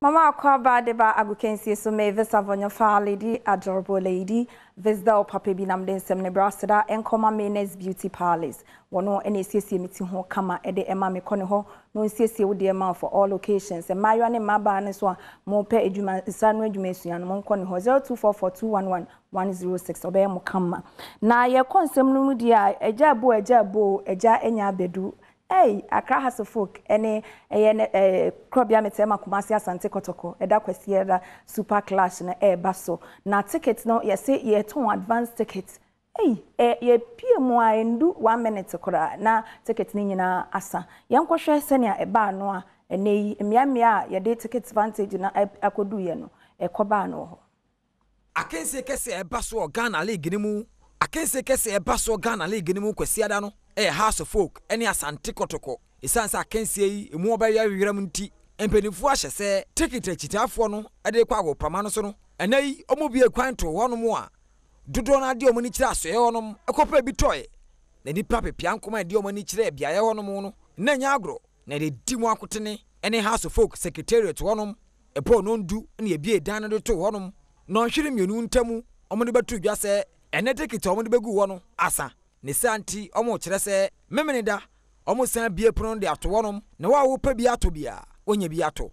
Mama akwaaba de ba agokansie so. Mavis Avɔnyofa, Lady Adorable Lady Visdel papa bi nam de nsɛm ne braseda nkɔma Manes Beauty Palace. Wɔno ɛna esiesie me ti ho kama ɛde ɛma me. Kɔ ne hɔ na onsiesie wo deɛ ma for all occasions. Mmaayewa ne mmabaa ne so a mopɛ adwuma, nsa no adwuma esua no, monkɔ ne hɔ, 0244211106. Ɔbɛyɛ mo kama. Na yɛkɔ nsɛm no mu deɛ a, agya abo, agya abo, agya anya abɛdu. Hey, Accra Hearts of Oak ɛne ɛyɛ ne korɔbea mɛtɛma Kumasi Asante Kɔtɔkɔ, ɛda Kwasi ɛda super clash no ɛɛba so. Na ticket no, yɛse yɛtɔn advance ticket. Hey, yɛpie mu a ndu one minute koraa na ticket no nyinaa asa. Yɛnkɔhwɛ sɛnea ɛbaa no a ɛnɛ yi mmeammea a yɛde ticket vantage na akɔdu yɛ no ɛkɔbaa no wɔ hɔ. Akansie kɛseɛ a ɛba so wɔ Ghana League no mu, akansie kɛseɛ a ɛba so wɔ Ghana League no mu Kwasiada no ɛyɛ Hearts of Oak ne Asante Kɔtɔkɔ. Ɛsiane sɛ akansie yi emu ɔbɛyɛ werɛm nti, mpanimfoɔ ahyɛ sɛ ticket akyitaafoɔ no de kɔ agoprama no so no, ɛnɛ yi ɔmo bie kwan to hɔnom a dodoɔ no adeɛ ɔmo ani kyerɛ asoɛ hɔnom ɛkɔpɛ bi tɔɛ. Na nipa pepia nkoma a ɛde ɔmo ani kyerɛ beaeɛ hɔnom no na nyɛ agorɔ. Na ɛde di mu akotene ne Hearts of Oak secretariat hɔnom ɛbɔɔ nondu ne ebie dan no de to hɔnom. Nɔnhwere 2 ntam, ɔmo de bɛto dwa sɛ ɛnɛ ticket a ɔmo de bɛgu hɔ no asa. Ne saa nti, ɔmo kyerɛ sɛ Memene da ɔmo san bie pono no de ato hɔnom na wo a wopɛ bi ato bia wonya bi ato.